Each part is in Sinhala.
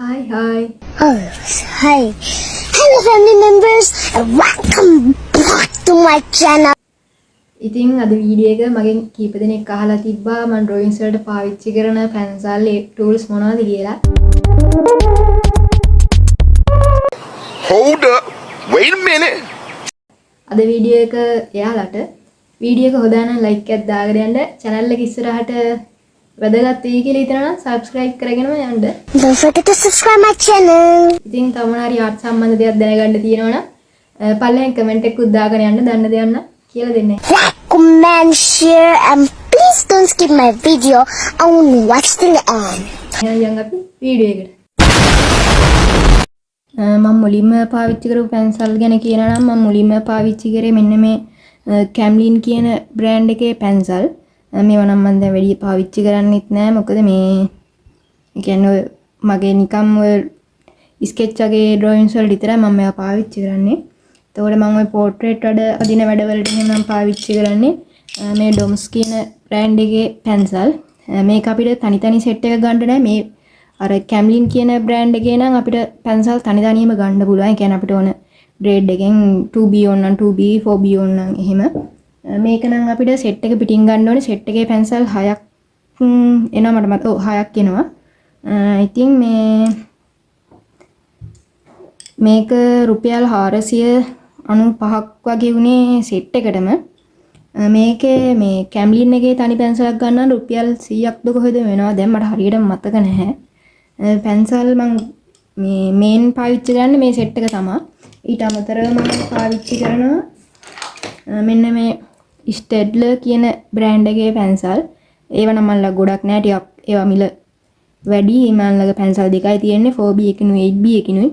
Hi hi. Oh, hi. Hello, family members, and welcome back to my channel. ඉතින් අද වීඩියෝ එක මගෙන් කීප දෙනෙක් අහලා තිබ්බා මම ඩ්‍රොයින්ග්ස් වලට පාවිච්චි කරන පැන්සල් ඒ ටූල්ස් මොනවද කියලා. Hold up. Wait a minute. අද වීඩියෝ එක එයාලට වීඩියෝ එක හොඳ නම් ලයික් එකක් දාගෙන යන්න, චැනල් එක ඉස්සරහට වැදගත් වෙයි කියලා හිතනවා නම් සබ්ස්ක්‍රයිබ් කරගෙනම යන්න. Don't forget to subscribe my channel. ඉතින් තව මොන හරි ආර්ට් සම්බන්ධ දෙයක් දැනගන්න තියෙනවා නම් පල්ලෙන් කමෙන්ට් එකකුත් දාගෙන යන්න, දන්න දෙයක් නම් කියලා දෙන්න. Like, comment, share, and please don't skip my video. I want to watch till the end. එහෙනම් යන් අපි වීඩියෝ එකට. මම මුලින්ම පාවිච්චි කරපු පැන්සල් ගැන කියනවා නම් මම මුලින්ම පාවිච්චි කරේ මෙන්න මේ කැම්ලින් කියන බ්‍රෑන්ඩ් එකේ පැන්සල්. මේවා නම් මම දැන් වැඩි පාවිච්චි කරන්නෙත් නෑ. මොකද මේ ඒ කියන්නේ ඔය මගේ නිකම් ඔය ස්කෙච් වගේ ඩ්‍රොයින්ග්ස් වලට විතරයි මම මේවා පාවිච්චි කරන්නේ. එතකොට මම ඔය පෝට්‍රේට් වැඩ අදින වැඩවලට එහෙම මම පාවිච්චි කරන්නේ මේ ඩොම්ස් කියන බ්‍රෑන්ඩ් එකේ පැන්සල්. මේක අපිට තනි තනි සෙට් එකක් ගන්න නෑ. මේ අර කැම්ලින් කියන බ්‍රෑන්ඩ් එකේ නම් අපිට පැන්සල් තනි තනියම ගන්න පුළුවන්. ඒ කියන්නේ අපිට ඕන ග්‍රේඩ් එකෙන් 2B ඕන නම් 2B, 4B ඕන නම් එහෙම. මේක නම් අපිට සෙට් එක පිටින් ගන්න ඕනේ. සෙට් එකේ පැන්සල් 6ක් එනවා මට මත. ඔව්, 6ක් එනවා. ඉතින් මේ මේක රුපියල් 495ක් වගේ වුණේ සෙට් එකටම. මේකේ මේ කැම්ලින් එකේ තනි පැන්සලක් ගන්න නම් රුපියල් 100ක්ද කොහෙද වෙනවා. දැන් මට හරියටම මතක නැහැ. පැන්සල් මං මේ මේන් පාවිච්චි කරන්නේ මේ සෙට් එක තමයි. ඊට අමතරව මම පාවිච්චි කරනවා මෙන්න මේ ස්ටෙඩ්ලර් කියන බ්‍රෑන්ඩ් එකේ පැන්සල්. ඒවා නම් මං ළඟ ගොඩක් නෑ, ටිකක් ඒවා මිල වැඩි. මං ළඟ පැන්සල් දෙකයි තියෙන්නේ, 4B එකනුයි 8B එකනුයි.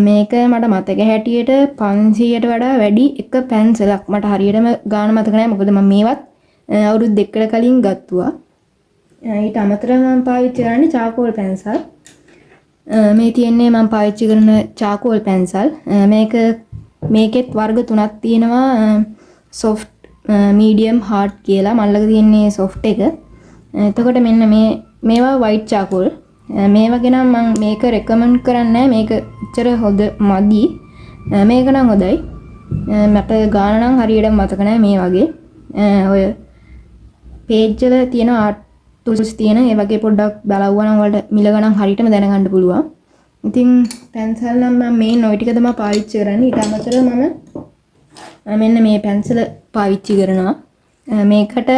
මේක මට මතක හැටියට 500ට වඩා වැඩි එක පැන්සලක්. මට හරියටම ගාන මතක නෑ, මොකද මම මේවත් අවුරුදු 2කට කලින් ගත්තුවා. ඊට අමතරව මම පාවිච්චි කරන්නේ චාකෝල් පැන්සල්. මේ තියෙන්නේ මම පාවිච්චි කරන චාකෝල් පැන්සල්. මේකෙත් වර්ග තුනක් තියෙනවා, සොෆ්ට්, මීඩියම්, හાર્ඩ් කියලා. මං ළඟ තියෙන්නේ සොෆ්ට් එක. එතකොට මෙන්න මේ මේවා වයිට් චාකෝල්. මේ වගේ නම් මං මේක රෙකමන්ඩ් කරන්නේ නෑ. මේක එච්චර හොඳ මදි. මේක නම් හොඳයි. මට ගාන නම් හරියටම මතක නෑ මේ වගේ. ඔය පේජ් වල තියෙන ආර්ට් ටූල්ස් තියෙන ඒ වගේ පොඩ්ඩක් බලවුවා නම් ඔයාලට මිල ගණන් හරියටම දැනගන්න පුළුවන්. ඉතින් පැන්සල් නම් මම මේන් ඔය ටික තමයි පාවිච්චි කරන්නේ. ඊට අමතරව මම මෙන්න මේ පැන්සල පාවිච්චි කරනවා. මේකට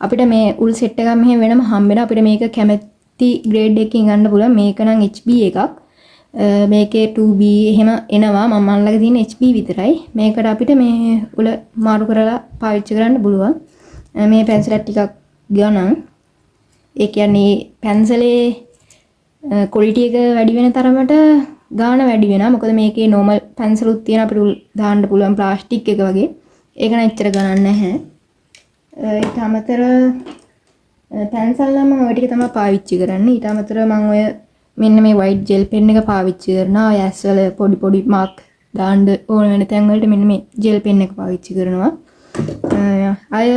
අපිට මේ උල් සෙට් එකක් මෙහෙම වෙනම හම්බ වෙනවා. අපිට මේක කැමැති ග්‍රේඩ් එකකින් ගන්න පුළුවන්. මේක නම් HB එකක්. මේකේ 2B එහෙම එනවා. මම මං ළඟ තියෙන HB විතරයි. මේකට අපිට මේ උල මාරු කරලා පාවිච්චි කරන්න පුළුවන්. මේ පැන්සලත් ටිකක් ගණන්. ඒ කියන්නේ පැන්සලේ ක්වොලිටි එක වැඩි වෙන තරමට ගාණ වැඩි වෙනවා. මොකද මේකේ නෝමල් පැන්සලුත් තියෙන අපිට උල් දාන්න පුළුවන් ප්ලාස්ටික් එක වගේ. ඒක නම් එච්චර ගණන් නැහැ. ඊට අමතරව පැන්සල් නම් මම ඔය ටික තමයි පාවිච්චි කරන්නේ. ඊට අමතරව මම ඔය මෙන්න මේ වයිට් ජෙල් පෙන් එක පාවිච්චි කරනවා. ඔය ඇස් වල පොඩි පොඩි මාක් දාන්න ඕන වෙන තැන් වලට මෙන්න මේ ජෙල් පෙන් එක පාවිච්චි කරනවා. අය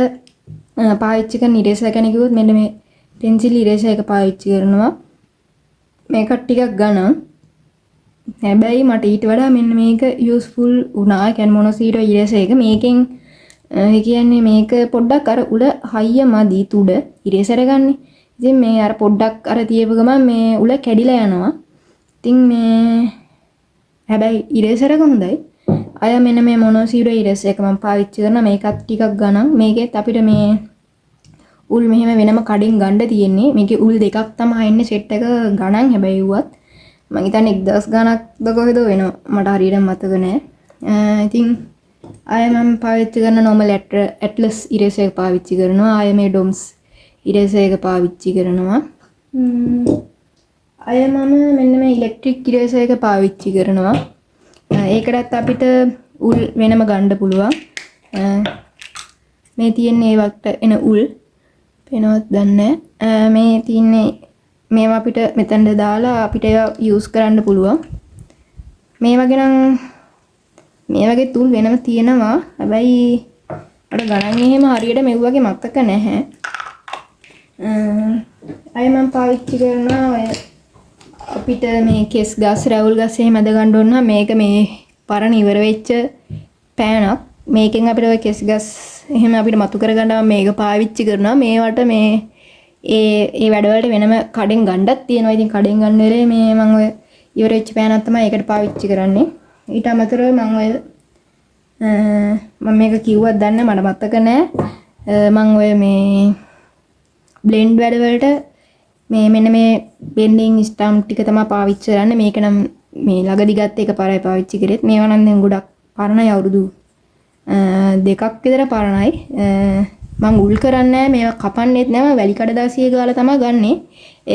පාවිච්චි කරන ඉරේසර් ගැන කිව්වොත් මෙන්න මේ පෙන්සිල් ඉරේසර් එක පාවිච්චි කරනවා. මේකත් ටිකක් ගණන්. හැබැයි මට ඊට වඩා මෙන්න මේක යූස්ෆුල් වුණා. ඒ කියන්නේ මොනොසීරෝ ඉරේසර් එක. මේකෙන් ඒ කියන්නේ මේක පොඩ්ඩක් අර උල හයිය මදි තුඩ ඉරේසර් ගන්නේ. ඉතින් මේ අර පොඩ්ඩක් අර තියපු ගමන් මේ උල කැඩිලා යනවා. ඉතින් මේ හැබැයි ඉරේසර් එක හොඳයි. අය මෙන්න මේ මොනොසීරෝ ඉරේසර් එක මම පාවිච්චි කරනවා. මේකත් ටිකක් ගණන්. මේකෙත් අපිට මේ උල් මෙහෙම වෙනම කඩෙන් ගන්න තියෙන්නේ. මේකේ උල් දෙකක් තමයි එන්නේ සෙට් එක ගණන් හැබැයි වුවත්. මං හිතන්නේ 1000 ගණක්ද කොහෙද වෙනවා. මට හරියට මතක නෑ. ඉතින් ආය මම පාවිච්චි කරන නෝමල් ඇට්ලස් ඉරේසර් එක පාවිච්චි කරනවා. ආය මේ ඩොම්ස් ඉරේසර් එක පාවිච්චි කරනවා. ආය මම මෙන්න මේ ඉලෙක්ට්‍රික් ඉරේසර් එක පාවිච්චි කරනවා. ඒකටත් අපිට උල් වෙනම ගන්න පුළුවන්. මේ තියෙන්නේ ඒ වක්ට එන උල්. පේනවද දන්නේ නෑ. මේ තියෙන්නේ මේවා අපිට මෙතනට දාලා අපිට ඒවා යූස් කරන්න පුළුවන්. මේ වගේ නම් මේ වගේ තුල් වෙනම තියෙනවා. හැබැයි මට ගණන් එහෙම හරියට මෙව් වගේ මතක නැහැ. අය මම පාවිච්චි කරනවා ඔය අපිට මේ කෙස් ගස් රැවුල් ගස් එහෙම ඇද ගන්න ඕන නම් මේක මේ පරණ ඉවර වෙච්ච පෑනක්. මේකෙන් අපිට ඔය කෙස් ගස් එහෙම අපිට මතු කරගන්න මම මේක පාවිච්චි කරනවා. මේවට මේ ඒ ඒ වැඩවලට වෙනම කඩෙන් ගන්නත් තියෙනවා. ඉතින් කඩෙන් ගන්න වෙලේ මේ මම ඔය ඉවර වෙච්ච පෑනක් තමයි ඒකට පාවිච්චි කරන්නේ. ඊට අමතරව මම ඔය මම මේක කිව්වත් දන්නේ මට මතක නෑ. මං ඔය මේ බ්ලෙන්ඩ් වැඩවලට මේ මෙන්න මේ බ්ලෙන්ඩින් ස්ටම්ප් ටික තමයි පාවිච්චි කරන්නේ. මේක නම් මේ ළඟදි ගත්ත එක පාරයි පාවිච්චි කරෙත්. මේවා නම් දැන් ගොඩක් පරණයි, අවුරුදු 2ක් විතර පරණයි. මං උල් කරන්නේ නෑ, මේවා කපන්නෙත් නෑ. මං වැලි කඩදාසිය ගාලා තමයි ගන්නෙ.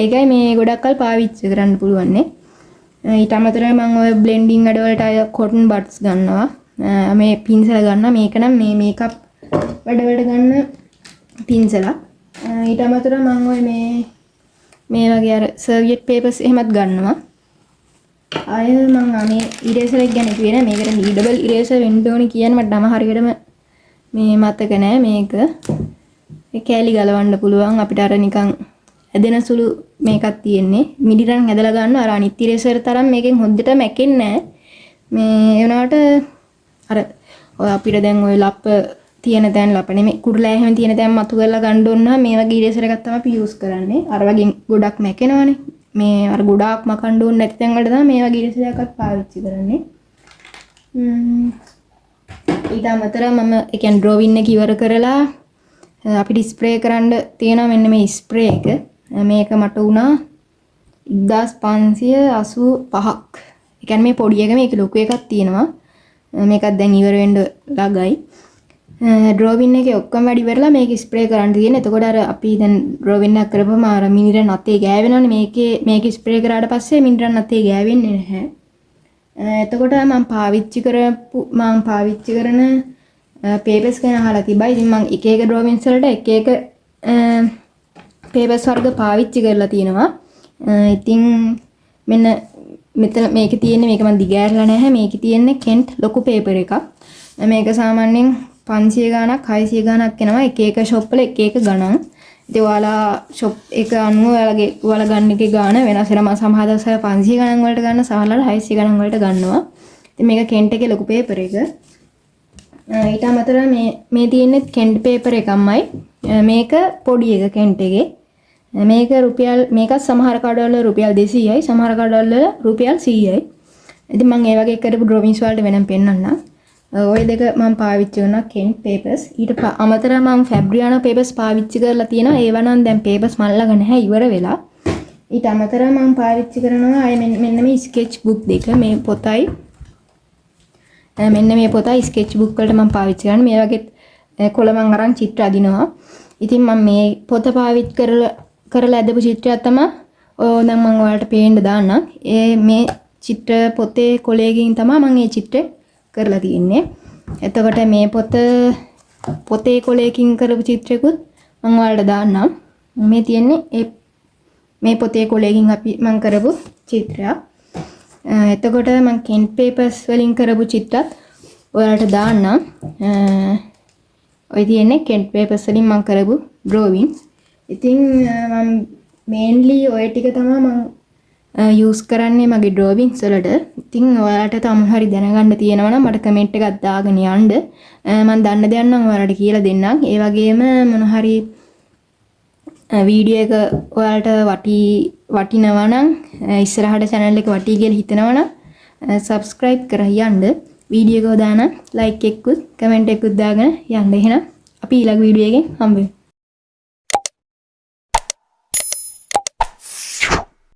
ඒකයි මේ ගොඩක් කල් පාවිච්චි කරන්න පුළුවන්නේ. ඊට අමතරව මං ඔය බ්ලෙන්ඩින් වැඩවලට අය කොටන් බඩ්ස් ගන්නවා. මේ පින්සල ගන්නවා. මේක නම් මේ මේකප් වැඩවලට ගන්න පින්සලක්. ඊට අමතරව මං ඔය මේ මේ වගේ අර සර්වියට් පේපර්ස් එහෙමත් ගන්නවා. ආය මං මේ ඉරේසර් එක ගැන කිව්වේ නෑ. මේකට රීඩබල් ඉරේසර් වෙන්න ඕනි කියන්නේ මට නම හරියටම මේ මතක නෑ. මේක මේ කෑලි ගලවන්න පුළුවන් අපිට අර නිකන් ඇදෙන සුළු මේකක් තියෙන්නේ. මිඩිරන් ඇදලා ගන්න අර අනිත් ඉරේසර් තරම් මේකෙන් හොද්දට මැකෙන්නේ නෑ. මේ ඒ වුණාට අර ඔය අපිට දැන් ඔය ලප්ප තියෙන තැන්, ලප නෙමෙයි කුරුලෑ එහෙම තියෙන තැන් මතු කරලා ගන්න ඕන නම් මේ වගේ ඉරේසර් එකක් තමයි අපි යූස් කරන්නේ. අර වගේ ගොඩක් මැකෙනවනේ. මේ අර ගොඩාක් මකන්න ඕන නැති තැන් වලට තමයි මේ වගේ ඉරේසර් එකක් පාවිච්චි කරන්නේ. ඊට අමතරව මම ඒ කියන්නේ ඩ්‍රෝවින් එක ඉවර කරලා අපිට ස්ප්‍රේ කරන්න තියෙනවා මෙන්න මේ ස්ප්‍රේ එක. මේක මට වුණා 1585ක්. ඒ කියන්නේ මේ පොඩි එක, මේක ලොකු එකක් තියෙනවා. මේකත් දැන් ඉවර වෙන්න ළඟයි. ඩ්‍රෝවින් එකේ ඔක්කොම වැඩි ඉවරලා මේක ස්ප්‍රේ කරන්න තියෙන. එතකොට අර අපි දැන් ඩ්‍රෝවින් එකක් කරපුවම අර මිනිරන් අතේ ගෑවෙනවනේ. මේකේ මේක ස්ප්‍රේ කරාට පස්සේ මිනිරන් අතේ ගෑවෙන්නේ නැහැ. එතකොට මං පාවිච්චි කරන පේපර්ස් ගැන අහලා තිබ්බා. ඉතින් මං එක එක ඩ්‍රෝවින්ස් වලට එක එක පේපර්ස් වර්ග පාවිච්චි කරලා තියෙනවා. ඉතින් මෙන්න මෙතන මේකේ තියෙන්නේ, මේක මං දිගෑරලා නැහැ. මේකේ තියෙන්නේ කෙන්ට් ලොකු පේපර් එකක්. මේක සාමාන්‍යයෙන් 500 ගාණක් 600 ගාණක් එනවා. එක එක ෂොප් වල එක එක ගණන්. ඉතින් ඔයාලා ෂොප් එක අනුව ඔයාලා ගන්න එකේ ගාණ වෙනස් වෙනවා. මම සමහර දවස්වල 500 ගණන් වලට ගන්න, සමහරවල් 600 ගණන් වලට ගන්නවා. ඉතින් මේක කෙන්ට් එකේ ලොකු පේපර් එක. ඊට අමතරව මේ තියෙන්නේ කෙන්ට් පේපර් එකමයි. මේක පොඩි එක කෙන්ට් එකේ. මේක රුපියල්, මේකත් සමහර කඩවල රුපියල් 200යි, සමහර කඩවල රුපියල් 100යි. ඉතින් මම ඒ වගේ කරපු ඩ්‍රොවින්ස් වලට වෙනම පෙන්නන්නම්. ඔය දෙක මම පාවිච්චි කරනවා කෙන්ට් පේපර්ස්. ඊට අමතරව මම ෆැබ්‍රියානෝ පේපර්ස් පාවිච්චි කරලා තියෙනවා. ඒවා නම් දැන් පේපර්ස් මන් ළඟ නැහැ, ඉවර වෙලා. ඊට අමතරව මම පාවිච්චි කරනවා ආයේ මෙන්න මේ ස්කෙච් බුක් දෙක. මේ පොතයි මෙන්න මේ පොතයි ස්කෙච් බුක් වලට මම පාවිච්චි කරන්නේ. මේ වගේත් කොළ මං අරන් චිත්‍ර අදිනවා. ඉතින් මම මේ පොත පාවිච්චි කරලා ඇදපු චිත්‍රයක් තමයි ඔය දැන් මං ඔයාලට පේන්න දාන්නම්. ඒ මේ චිත්‍ර පොතේ කොළයකින් තමයි මං ඒ චිත්‍රය කරලා තියෙන්නේ. එතකොට මේ පොතේ කොළයකින් කරපු චිත්‍රයකුත් මං ඔයාලට දාන්නම්. මේ තියෙන්නේ ඒ මේ පොතේ කොළයකින් මං කරපු චිත්‍රයක්. එතකොට මං කෙන්ට් පේපර්ස් වලින් කරපු චිත්‍රත් ඔයාලට දාන්නම්. ඔය තියෙන්නේ කෙන්ට් පේපර්ස් වලින් මං කරපු ඩ්‍රෝවින්ස්. ඉතින් මං මේන්ලි ඔය ටික තමයි මං යූස් කරන්නේ මගේ ඩ්‍රෝවින්ස් වලට. ඉතින් ඔයාලට තව මොන හරි දැනගන්න තියෙනවා නම් මට කමෙන්ට් එකක් දාගෙන යන්න. මං දන්න දෙයක් නම් ඔයාලට කියලා දෙන්නම්. ඒ වගේම මොන හරි වීඩියෝ එක ඔයාලට වටිනවා නම්, ඉස්සරහට channel එක වටී කියලා හිතනවා නම්, subscribe කරලා යන්න. වීඩියෝ එක හොදා නම් ලයික් එකකුත් කමෙන්ට් එකකුත් දාගෙන යන්න. එහෙනම් අපි ඊළඟ වීඩියෝ එකෙන් හම්බෙමු.